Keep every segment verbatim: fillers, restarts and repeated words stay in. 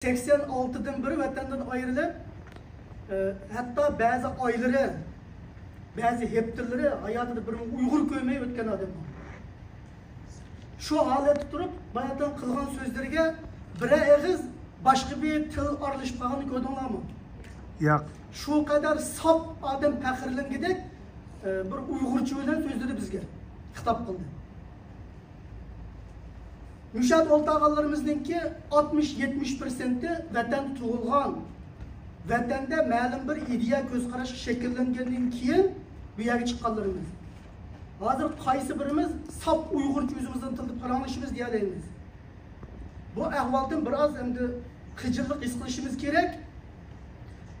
سەكسەن ئالتىدىن بېرى ۋەتەندىن ئايرىلىپ، ئە، ھەتتا بەزى ئايلىرى، بەزى ھەپتىلىرى ھاياتىدا بىر ئۇيغۇر كۆرمەي ئۆتكەن ئادەم بار. شۇ ھالەتتە تۇرۇپ، باياتىن قىلغان سۆزلىرىگە بىرەر ئېغىز باشقا بىر تىل ئارىلىشىپ قالغاننى كۆردۈڭلارمۇ؟ ياق. شۇ قەدەر ساپ ئادەم پەخىرلەنگۈدەك، ئە، بىر ئۇيغۇرچە بىلەن سۆزلىدى بىزگە، خىتاب قىلدى. مۇشۇ يەردە ئولتۇرغانلىرىمىزنىڭكى ئاتمىش يەتمىش پىرسەنتى ۋەتەندە تۇغۇلغان، ۋەتەندە مەلۇم بىر ئىدىيە، كۆز قاراشقا شەكىللەنگەندىن كېيىن بۇ يەرگە چىققانلىرىمىز. ھازىر قايسى بىرىمىز ساپ ئۇيغۇرچە ئۆزىمىزنىڭ تىلىدا پاراڭلىشىمىز دېيەلەيمىز؟ بۇ ئەھۋالدىن بىر ئاز ئەمدى خىجىللىق ھېس قىلىشىمىز كېرەك.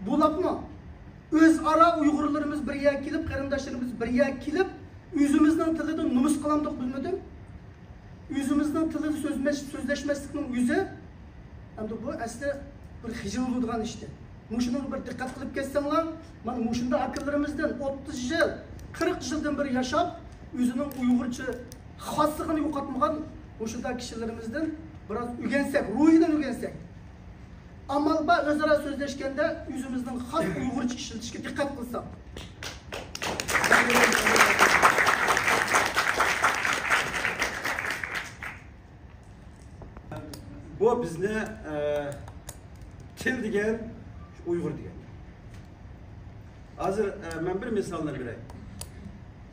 بولۇپمۇ ئۆزئارا ئۇيغۇرلىرىمىز بىر يەرگە كېلىپ، قېرىنداشلىرىمىز بىر يەرگە كېلىپ، ئۆزىمىزنىڭ تىلىدا نومۇس قىلامدۇق بىلمىدىم. ئۆزىمىزنىڭ تىلىدا سۆزمەش-، سۆزلەشمەسلىكنىڭ ئۆزى، ئەمدى بۇ ئەسلى بىر خىجىل بولىدىغان ئىشتى. مۇشۇنىڭغا بىر دىققەت قىلىپ كەتسەڭلار، مانا مۇشۇنداق ئاكىلىرىمىزدىن ئوتتۇز يىل، قىرىق يىلدىن بېرى ياشاپ، ئۆزىنىڭ ئۇيغۇرچە خاسلىقىنى يوقاتمىغان مۇشۇنداق كىشىلىرىمىزدىن بىراز ئۆگەنسەك، روھىدىن ئۆگەنسەك. ئامال بار، ئۆزئارا سۆزلەشكەندە ئۆزىمىزنىڭ خاس ئۇيغۇرچە ئىشلىتىشكە دىققەت قىلساق. بۇ بىزنى، ئە، تىل دېگەن، ئۇيغۇر دېگەن. ھازىر، ئە، مەن بىر مىسالنى بېرەي.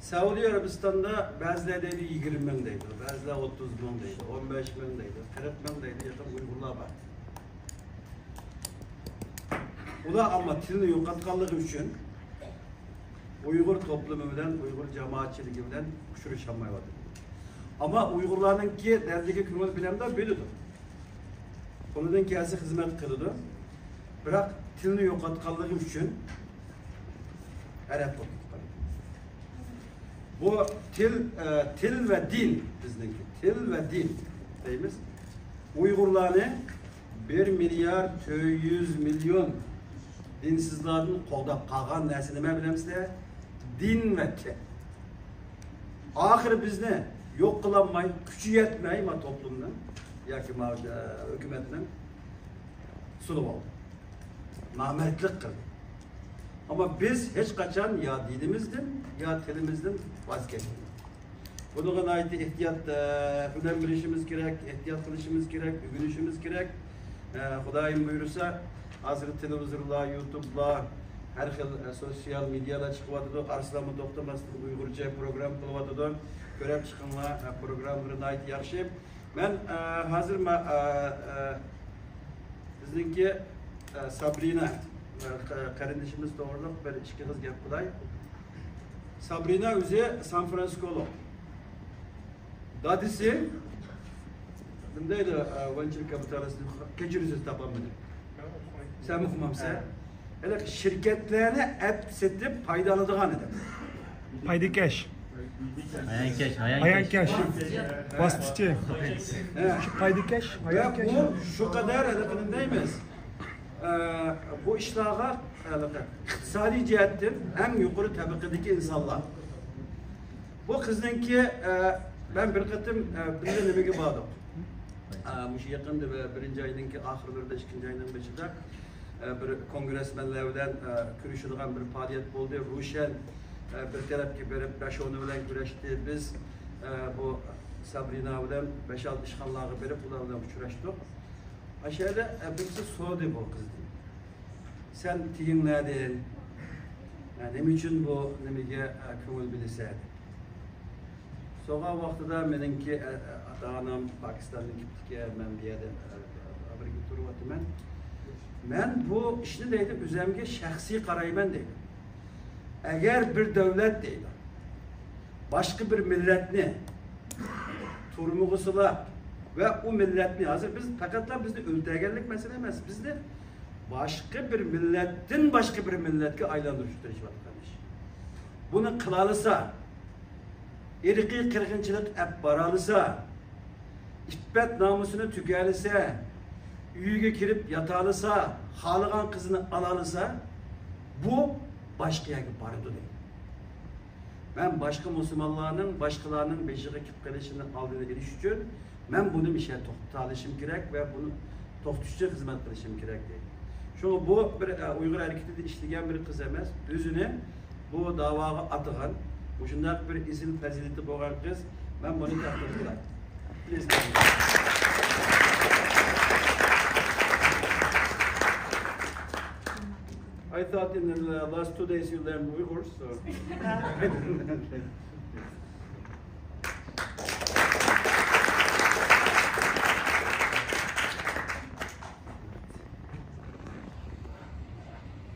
سەئۇدى ئەرەبىستاندا بەزىلەر دەيدۇ، يىگىرمە مىڭ دەيدۇ، بەزىلەر ئوتتۇز مىڭ دەيدۇ، ئون بەش مىڭ دەيدۇ، قىرىق مىڭ دەيدۇ، يېقىن ئۇيغۇرلار بار. ئۇلار ئەمما تىلنى يوقاتقانلىقى ئۈچۈن ئۇيغۇر توپلۇمى بىلەن، ئۇيغۇر جامائەتچىلىكى بىلەن ئۇچرىشالمايۋاتىدۇ. ئەمما ئۇيغۇرلارنىڭكى دەردىگە كۆڭۈل بىلەمدۇ؟ بىلىدۇ. قولىدىن كەلسە خىزمەت قىلىدۇ. بىراق تىلنى يوقاتقانلىقى ئۈچۈن ئەرەب بولۇپ قالدى. بۇ تىل، ئە، تىل ۋە دىن بىزنىڭكى. تىل ۋە دىن دەيمىز. ئۇيغۇرلارنى بىر مىليارد تۆت يۈز مىليون دىنسىزلاردىن قوغداپ قالغان نەرسە نېمە بىلەمسىلەر؟ دىن ۋە تىل. ئاخىرى بىزنى يوق قىلالماي، كۈچى يەتمەي، ما توپلۇمنىڭ ياكى ما، ئە، ھۆكۈمەتنىڭ سولىۋالدى. نامەردلىك قىلدى. ئەمما بىز ھېچقاچان يا دىنىمىزدىن، يا تىلىمىزدىن ۋاز كەچمىدۇق. بۇنىڭغا ناھايىتى ئېھتىيات، ئە، ئۈنەم بېرىشىمىز كېرەك، ئېھتىيات قىلىشىمىز كېرەك، ئۆگىنىشىمىز كېرەك. ئە، خۇدايىم بۇيرۇسا، ھازىر تېلېۋىزورلار، يۇتۇبلار، ھەر خىل، ئە، سوتسىيال مېدىيالار چىقىۋاتىدۇ. ئارسلانمۇ توختىماستىن ئۇيغۇرچە پروگرامما قىلىۋاتىدۇ. كۆرۈپ چىقىڭلار، ئە، پروگراممىلىرى ناھايىتى ياخشى. مەن، ئە، ھازىر ما-، ئە، ئە، بىزنىڭكى، ئە، سابرىنا، ئە، قە-، قېرىندىشىمىز توغرىلىق بىر ئىككى ئېغىز گەپ قىلاي. سابرىنا ئۆزى سان فرانسىسكولۇق. دادىسى، نېمە دەيدۇ، ئە، ۋېنچۇر كاپىتالىستنى، كەچۈرۈڭ، سىز تاپالمىدىم. سەن ئوقۇمامسەن؟ ھېلىقى شىركەتلەرنى ئەپ سېتىپ پايدا ئالىدىغان ئىدى. پايدىكەش. ھايانكەش، ھايانكەش. ھايانكەش. ۋاسىتىچى. ھە. شۇ پايدىكەش، ۋە ھايانكەش. بۇ شۇ قەدەر، ھېلىقى نېمە دەيمىز؟ ئە، بۇ ئىشلارغا، ھېلىقى ئىقتىسادىي جەھەتتىن ئەڭ يۇقىرى تەبىقىدىكى ئىنسانلار. بۇ قىزنىڭكى، ئە، مەن بىر قېتىم، ئە، بىللە نېمىگە باردۇق. ئە، مۇشۇ يېقىندا بىرىنچى ئاينىڭكى ئاخىرلىرىدا، ئىككىنچى ئاينىڭ بېشىدا، ئە، بىر كونگرېسمېنلەر بىلەن، ئە، كۆرۈشىدىغان بىر پائالىيەت بولدى. روشەن، ئە، بىر تەرەپكە بېرىپ، بەش-ئونى بىلەن كۆرۈشتى. بىز، ئە، بۇ سابرىنا بىلەن بەش-ئالتە ئىشخانىلارغا بېرىپ، ئۇلار بىلەن ئۇچراشتۇق. ئاشۇ يەردە، ئە، بىرسى سورىدى بۇ قىزدىن. سەن تېگىڭ نەدىن؟ ئە، نېمە ئۈچۈن بۇ نېمىگە، ئە، كۆڭۈل بۆلىسەن؟ سورىغان ۋاقتىدا مېنىڭكى، ئە، ئە، ئاتا-ئانام پاكىستاندىن كېلىپتىكەن، مەن بۇ يەردە، ئە، ئامېرىكىدا تۇرۇۋاتىمەن. مەن بۇ ئىشنى دەيدۇ، ئۆزۈمگە شەخسىي قارايمەن دەيدۇ. ئەگەر بىر دۆلەت دەيدۇ، باشقا بىر مىللەتنى تۈرمىگە سولاپ ۋە ئۇ مىللەتنى، ھازىر بىز پەقەتلا بىزنى ئۆلتۈرگەنلىك مەسىلە ئەمەس، بىزنى باشقا بىر مىللەتتىن باشقا بىر مىللەتكە ئايلاندۇرۇشقا تىرىشىۋاتقان ئىش. بۇنى قىلالىسا، ئىرقىي قىرغىنچىلىق ئەپ بارالىسا، ئىپپەت نامۇسىنى تۆكەلىسە، ئۆيىگە كىرىپ ياتالىسا، خالىغان قىزىنى ئالالىسا، بۇ باشقا يەرگە بارىدۇ دەيدۇ. مەن باشقا مۇسۇلمانلارنىڭ، باشقىلارنىڭ بېشىغا كېلىپ قېلىشىنى ئالدىنى ئېلىش ئۈچۈن، مەن بۇنى مىشە توختىتالىشىم كېرەك ۋە بۇنى توختىتىش ئۈچۈن خىزمەت قىلىشىم كېرەك دەيدۇ. شۇڭا بۇ بىر، ئە، ئۇيغۇر ھەرىكىتىدە ئىشلىگەن بىر قىز ئەمەس، ئۆزىنى بۇ داۋاغا ئاتىغان، مۇشۇنداق بىر ئېسىل پەزىلىتى بولغان قىز. مەن بۇنى تەقدىر قىلاي. Please. I thought in the last two days you learned Uyghur, so.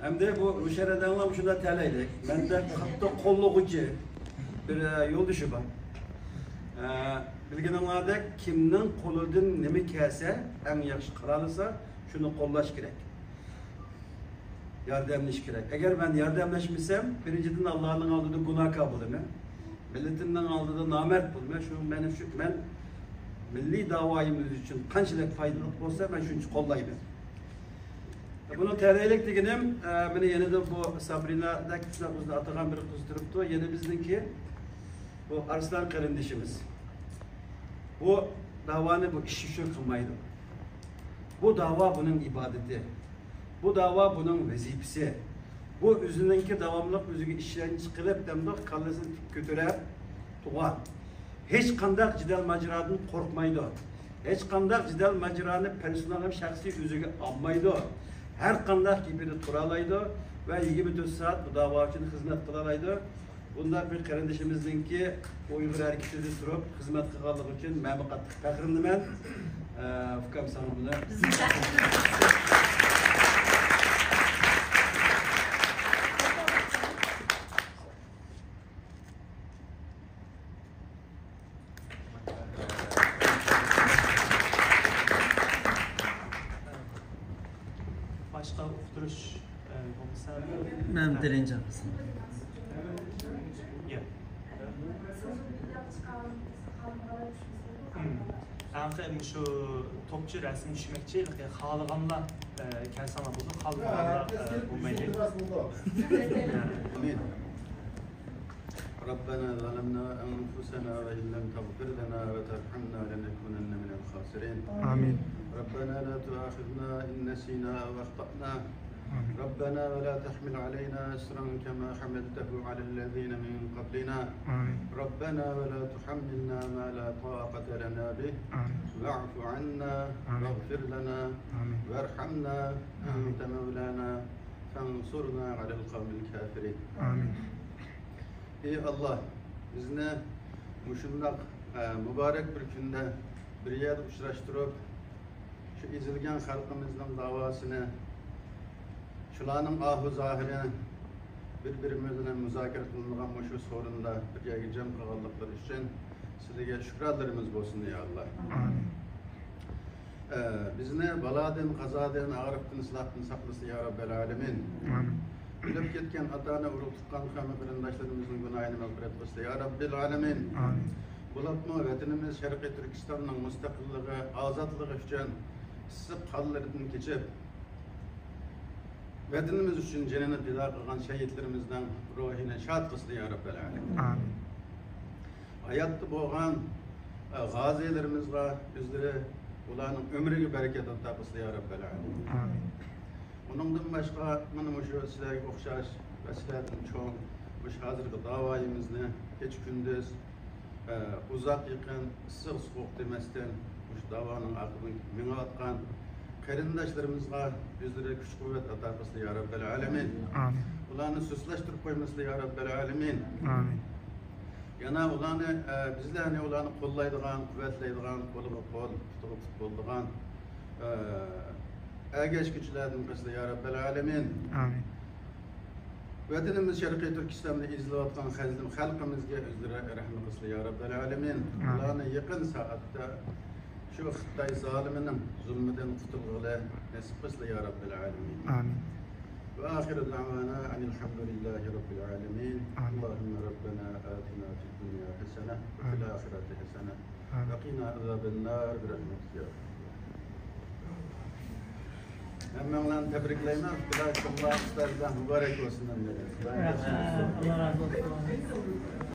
ئەمدى بۇ روشەن ھەدەڭلار مۇشۇنداق تەلەيلىك. مەندە قاتتىق قوللىغۇچى بىر، ئە، يولدىشى بار. ئە، بىلگىنىڭلاردەك، كىمنىڭ قولىدىن نېمە كەلسە، ئەڭ ياخشى قىلالىسا، شۇنى قوللاش كېرەك. ياردەملىشىش كېرەك. ئەگەر مەن ياردەملەشمىسەم، بىرىنچىدىن، ئاللانىڭ ئالدىدا گۇناھكار بولىمەن. مىللىتىمنىڭ ئالدىدا نامەرد بولىمەن. شۇ مەن، شۇ، مەن مىللىي داۋايىمىز ئۈچۈن قانچىلىك پايدىلىق بولسا، مەن شۇنچە قوللايمەن. بۇنىڭ تەلەيلىك دېگىنىم، ئە، مانا يەنە بۇ سابرىنادەك شۇنداق ئۆزىنى ئاتىغان بىر قىز تۇرۇپتۇ. يەنە بىزنىڭكى بۇ ئارسلان قېرىندىشىمىز. بۇ داۋانى بۇ ئىش ئۈچۈن قىلمايدۇ. بۇ داۋا بۇنىڭ ئىبادىتى. بۇ داۋا بۇنىڭ ۋەزىپىسى. بۇ ئۆزىنىڭكى داۋاملىق ئۆزىگە ئىشەنچ قىلىپ، دەمدۇق كاللىسىنى تىك كۆتۈرۈپ تۇرغان. ھېچقانداق جېدەل ماجىرادىن قورقمايدۇ. ھېچقانداق جېدەل ماجىرانى پېرسونال ھەم شەخسىي ئۆزىگە ئالمايدۇ. ھەر قانداق گېپىدە تۇرالايدۇ ۋە يىگىرمە تۆت سائەت بۇ داۋا ئۈچۈن خىزمەت قىلالايدۇ. بۇنداق بىر قېرىندىشىمىزنىڭكى ئۇيغۇر ھەرىكىتىدە تۇرۇپ خىزمەت قىلغانلىقى ئۈچۈن مەنمۇ قاتتىق پەخىرلىنىمەن. ئە، ئۇكام، ساڭا بۇنى. باشقا ئۇقتۇرۇش، ئە، بولمىسا. مەن بىرىنچى قىسىم. يا. ھەم مۇشۇ توپچى رەسىم چۈشمەكچى، خالىغانلار، ئە، كەلسەڭلار بولىدۇ، خالىمىغانلار، ئە، بولمايدۇ. ئامىن. ربنا ظلمنا أنفسنا وإن لم تغفر لنا وترحمنا لنكونن من الخاسرين. آمين. ربنا لا تؤاخذنا إن نسينا أو أخطأنا. آمين. ربنا ولا تحمل علينا إصرا كما حملته على الذين من قبلنا. آمين. ربنا ولا تحملنا ما لا طاقة لنا به. آمين. واعف عنا. آمين. واغفر لنا. آمين. وارحمنا. آمين. أنت مولانا فانصرنا على القوم الكافرين. آمين. ئى ئاللا، بىزنى مۇشۇنداق، ئە، مۇبارەك بىر كۈندە بىر يەردە ئۇچراشتۇرۇپ، شۇ ئېزىلگەن خەلقىمىزنىڭ داۋاسىنى، شۇلارنىڭ ئاھۇ زاھىرى بىر-بىرىمىز بىلەن مۇزاكىرە قىلىنىدىغان مۇشۇ سورۇندا بىر يەرگە جەم قىلغانلىقلىرى ئۈچۈن سىلىگە شۈكرانلىرىمىز بولسۇن، يا ئاللا. ئامىن. ئە، بىزنى بالادىن، قازادىن، ئاغرىقتىن، سىلاھتىن ساقلىسۇن، يا رەببەل ئالەمىن. ئامىن. ئۆلۈپ كەتكەن ئاتا-ئانا، ئۇرۇق-تۇغقان، قەۋم-قېرىنداشلىرىمىزنىڭ گۇناھىنى مەغپىرەت قىلسۇن، يا رەببەل ئالەمىن. ئامىن. بولۇپمۇ ۋەتىنىمىز شەرقىي تۈركىستاننىڭ مۇستەقىللىقى، ئازادلىقى ئۈچۈن ئىسسىق قانلىرىدىن كېچىپ، ۋەتىنىمىز ئۈچۈن جېنىنى پىدا قىلغان شەھىدلىرىمىزنىڭ روھىنى شاد قىلسۇن، يا رەببەل ئالەمىن. ئامىن. ھاياتتا بولغان، ئە، غازىيلىرىمىزغا ئۆزلىرى، ئۇلارنىڭ ئۆمرىگە بەرىكەت ئاتا قىلسۇن، يا رەببەل ئالەمىن. ئامىن. ئۇنىڭدىن باشقا، مانا مۇشۇ سىلەرگە ئوخشاش ۋە سىلەردىن چوڭ مۇشۇ ھازىرقى داۋايىمىزنى كېچە-كۈندۈز، ئە، ئۇزاق-يېقىن، ئىسسىق-سوغۇق دېمەستىن، مۇشۇ داۋانىڭ ئارقىدىن مېڭىۋاتقان قېرىنداشلىرىمىزغا ئۆزلىرى كۈچ-قۇۋۋەت ئاتا قىلسۇن، يا رەببەل ئالەمىن. ئامىن. ئۇلارنى سۇسلاشتۇرۇپ قويمىسۇن، يا رەببەل ئالەمىن. ئامىن. يەنە ئۇلارنى، ئە، بىزلەرنى ئۇلارنى قوللايدىغان، قۇۋۋەتلەيدىغان، قولىغا قول، پۇتىغا پۇت بولىدىغان، ئە، ئەگەشكۈچىلەردىن قىلسۇن، يا رەببەل ئالەمىن. ئامىن. ۋەتىنىمىز شەرقىي تۈركىستاندا ئېزىلىۋاتقان خەزلىم خەلقىمىزگە ئۆزلىرى رەھمى قىلسۇن، يا رەببەل ئالەمىن. ئامىن. ئۇلارنى يېقىن سائەتتە شۇ خىتاي زالىمىنىڭ زۇلمىدىن قۇتۇلغىلى نېسىپ قىلسۇن، يا رەببەل ئالەمىن. ئامىن. وآخر دعوانا أن الحمد لله رب العالمين. آمين. اللهم ربنا آتنا في الدنيا حسنة وفي آمين. الآخرة حسنة آمين. وقنا عذاب النار برحمتك يا أرحم الراحمين. ھەممەڭلارنى تەبرىكلەيمەن. خۇدا شۇڭلار ئۈستەلدە مۇبارەك بولسۇن ھەممىڭلار.